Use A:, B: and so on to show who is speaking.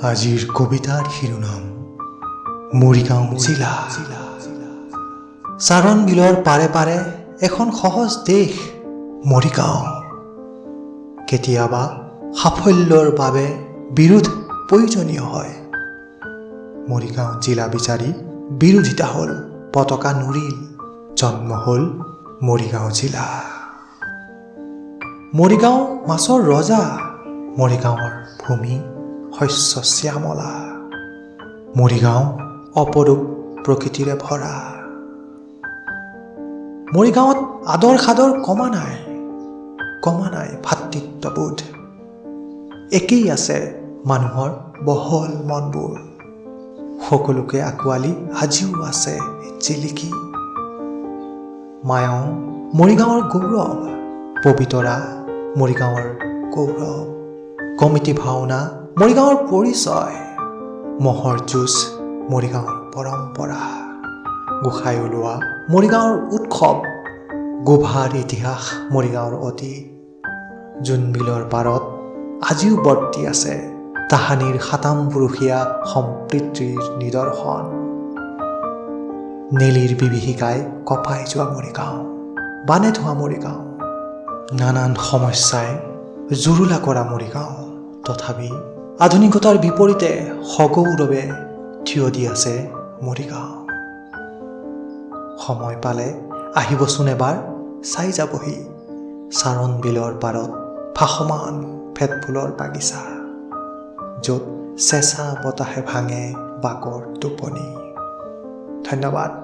A: আজিৰ কবিতাৰ শিৰোনাম মৰিগাঁও জিলা। চাৰণ বিলৰ পাৰে পাৰে এখন সহজ দেশ মৰিগাঁও। কেতিয়াবা সাফল্যৰ বাবে বিৰোধ প্ৰয়োজনীয় হয়। মৰিগাঁও জিলা বিচাৰি বিৰোধিতা হ'ল, পতাকা নুৰিল, জন্ম হ'ল মৰিগাঁও জিলা। মৰিগাঁও মাছৰ ৰজা, মৰিগাঁৱৰ ভূমি শস্য শ্যামলা, মৰিগাঁও অপৰূপ প্ৰকৃতিৰে ভৰা। মৰিগাঁৱত আদৰ সাদৰ কমা নাই, কমা নাই ভাতৃত্ববোধ। একেই আছে মানুহৰ বহল মনবোৰ, সকলোকে আঁকোৱালি আজিও আছে জিলিকি। মায়ং মৰিগাঁৱৰ গৌৰৱ, পবিতৰা মৰিগাঁৱৰ গৌৰৱ, কমিটি ভাওনা মৰিগাঁৱৰ পৰিচয়, ম'হৰ যুঁজ মৰিগাঁৱৰ পৰম্পৰা, গোসাঁই ওলোৱা মৰিগাঁৱৰ উৎসৱ, গোভাৰ ইতিহাস মৰিগাঁৱৰ অতীত। জোনবিলৰ পাৰত আজিও বৰ্তি আছে তাহানিৰ সাতামপুৰুষীয়া সম্প্ৰীতিৰ নিদৰ্শন। নেলিৰ বিভীষিকাই কঁপাই যোৱা মৰিগাঁও, বানে ধোৱা মৰিগাঁও, নানান সমস্যাই জুৰুলা কৰা মৰিগাঁও, তথাপি আধুনিকতাৰ বিপৰীতে সগৌৰৱে থিয় দি আছে মৰিগাঁও। সময় পালে আহিবচোন এবাৰ চাই যাবহি চাৰণ বিলৰ পাৰত ভাসমান ফেটফুলৰ বাগিচা, য'ত চেঁচা বতাহে ভাঙে বাকৰ টোপনি। ধন্যবাদ।